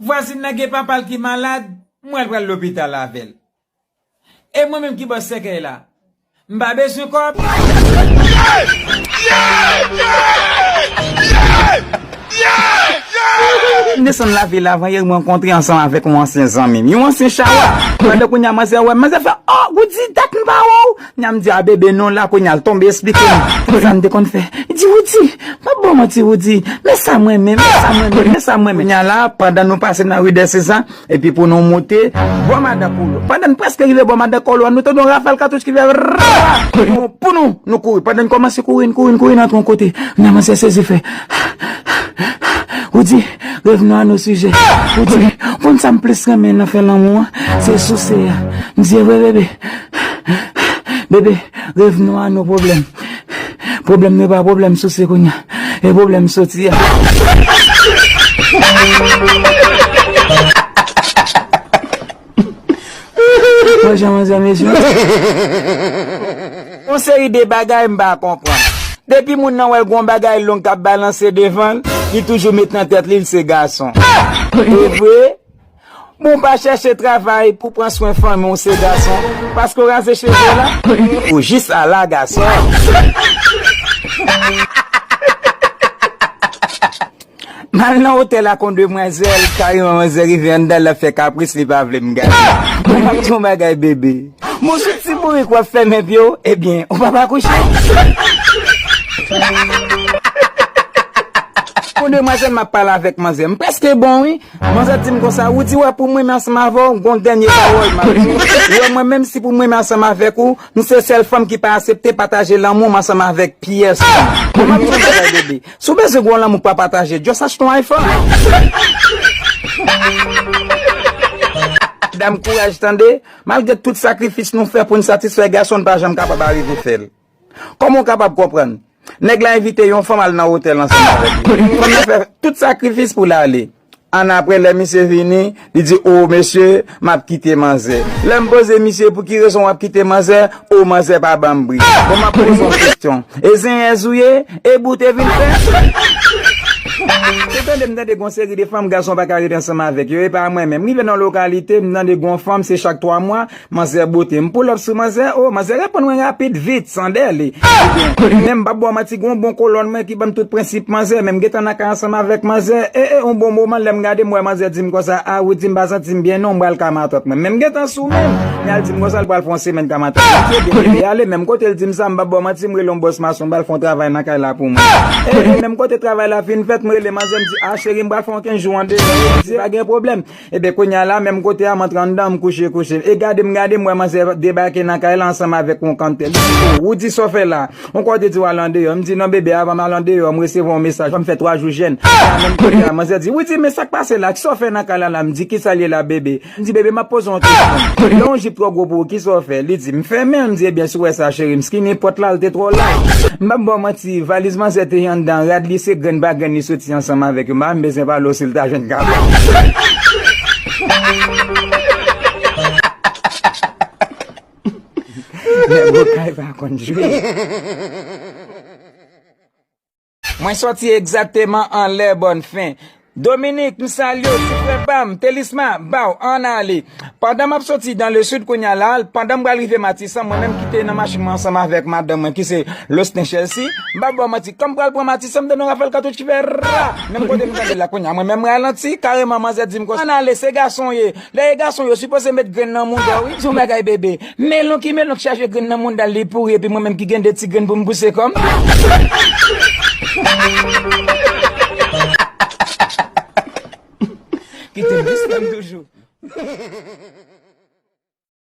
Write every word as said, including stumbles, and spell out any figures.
Vwazin nan gen papa l ki malad, m wè l pral lopital avè l. E mwen menm ki bòs sèkèy la, m pa bezwen kòb. M desann lavil avanyè, m rankontre ansanm avèk yon ansyen zanmi m, yon ansyen chawa. Pandan kounye a manzè wè m, manzè fè, "Oh, Woody, dat m pa wè w." Nya m di, "A bebe, non, la kounye a l tonbe esplike m sa m te konn fè." Li di, "Woody, m ap ba w manti, Woody. Men sa m renmen, men sa m renmen, men sa m renmen." Nya la, pandan nou pase nan ri dè Seza, epi pou nou moute, bò madan Kolo. Pandan n prèske rive bò madan Kolo a, nou tande yon rafal katouch ki fè ra pou nou, nou kouri. Pandan n kòmanse kouri, n kouri, n kouri, n antre yon kote. Nya manzè sezi fè, "Woody, revenons à nos sujets. Woody, konn sa m plis renmen nan fè lanmou an, se souse a." M di, "E vre, bebe." Bebe, revenons à nos problèmes. Pwoblèm nou pa pwoblèm souse kounye a. E pwoblèm soti a. Mwen jan manzè mesye. Yon seri de bagay m pa konprann. Depi moun nan wè gon bagay long k ap balanse devan l, li toujou met nan tèt li l se gason. E vre, bon, pa chèche travay pou pran swen fanmi w se gason, paske w raze cheve w la, ou jis ala gason. M al nan otèl ak yon demwazèl, kareman manzè rive anndan l ap fè kapris, li pa vle m gade. Mwen m ap di yon bagay bebe. Bon, sou ti bourik w ap fèmen pye w, ebyen, ou p ap akouche. Yon demwazèl m ap pale avèk manzè, m prèske bon wi. Manzè di m konsa, "Woody, wè pou m renmen ansanm avè w, gon dènye pawòl m ap di w. Ou wè mwen menm, si pou m renmen ansanm avèk ou, m se sèl fanm ki pa aksepte pataje lanmou m ansanm avèk pyès fanm." Bon, m ap di w yon bagay bebe. Si w bezwen gon lanmou pa pataje, just achte yon iPhone. Dam, kouraj tande, malgre tout sakrifis nou fè pou n satisfè gason, n pa janm kapab arive fè l. Kòman w kapab konprann? Nèg la envite yon fanm al nan otèl ansanm avèk li. Fanm nan fè tout sakrifis pou l ale. Annapre, lè misye vini, li di, "O, mesye, m ap kite manzè." Lè m poze misye, "Pou ki rezon w ap kite manzè?" "O, manzè pa ban m bri." Bon, m ap poze w kesyon. E zenyèz ou ye? E bout e vin fè? Te tande m tande gon seri de fanm gason pa ka ret ansanm avèk yo. E pa mwen menm. M rive nan lokalite, m tande gon fanm, se chak twa mwa, manzè bote. M pull up sou manzè, o, manzè reponn mwen rapid, vit, san dèle. Ebyen, men m p ap ba w manti, gon bon kolòn mwen ki ban m tout prensip manzè, men m gentan nan kay ansanm avèk manzè. E, e, yon bon moman, lè m gade, m wè manzè di m konsa, "A, Woody, m pa santi m byen non, m pral ka matant mwen." Men m gentan sou men m. Men al di m konsa, l pral fè yon semèn ka matant mwen. Ebyen, ale, menm kote l di m sa, m p ap ba w manti, m rele yon bòs mason, m pral fè yon travay nan kay la pou mwen. E, e, menm kote travay la fin fèt, m rele manzè, m di, "A, cheri, m pral fè yon kenz jou andeyò." Li di, "Pa gen pwoblèm." Ebyen, kounye a la, menm kote a, m antre anndan, m kouche, kouche. E gade m gade, m wè manzè debake nan kay la ansanm avèk yon kanntè. Li di, "O, Woody, sa w fè la? Ou kwè w te di w al andeyò?" M di, "Non, bebe, avan m al andeyò, m resevwa yon mesaj. Fò m fè twa jou jèn." Menm kote a, manzè di, "Woody, men sa k pase la? Kisa w fè nan kay la la?" M di, "Kisa l ye la, bebe?" M di, "Bebe, m ap poze w yon kesyon. Lè yon jip twò gwo pou ou, kisa w fè?" Li di, "M fèmen l." M di, "Ebyen, si w wè sa, cheri, m skinny, pòt la, l te twò laj." M p ap ba w manti, valiz manzè te anndan, rad li se grenn pa grenn li soti ansanm avèk yo. M pa menm bezwen pale w si l ta jwenn kapab. Nèg okay pa konn jwe. Mwen sòti egzakteman anlè bòn fen. Dominik, m salye w, ti frè pa m, Telisma, baw, ann ale. Pandan m ap soti dan le sid kounye a la, pandan m pral rive Matisan, mwen menm ki te nan machin mwen ansanm avèk madanm mwen ki se Losten Chelsea, m pa ba w manti, kan m pral pran Matisan, m tande yon rafal katouch ki fè ra! Menm kote m tande la kounye a, mwen menm m ralanti, kareman manzè di m konsa, ann ale, se gason w ye. Lè e gason yo sipoze met grenn nan mouda w, wi. Di yon bagay bebe. Melon ki melon k chaje grenn nan mouda l, li pouri, epi mwen menm ki gen de ti grenn pou m pouse kò m. Kite m jis la m toujou.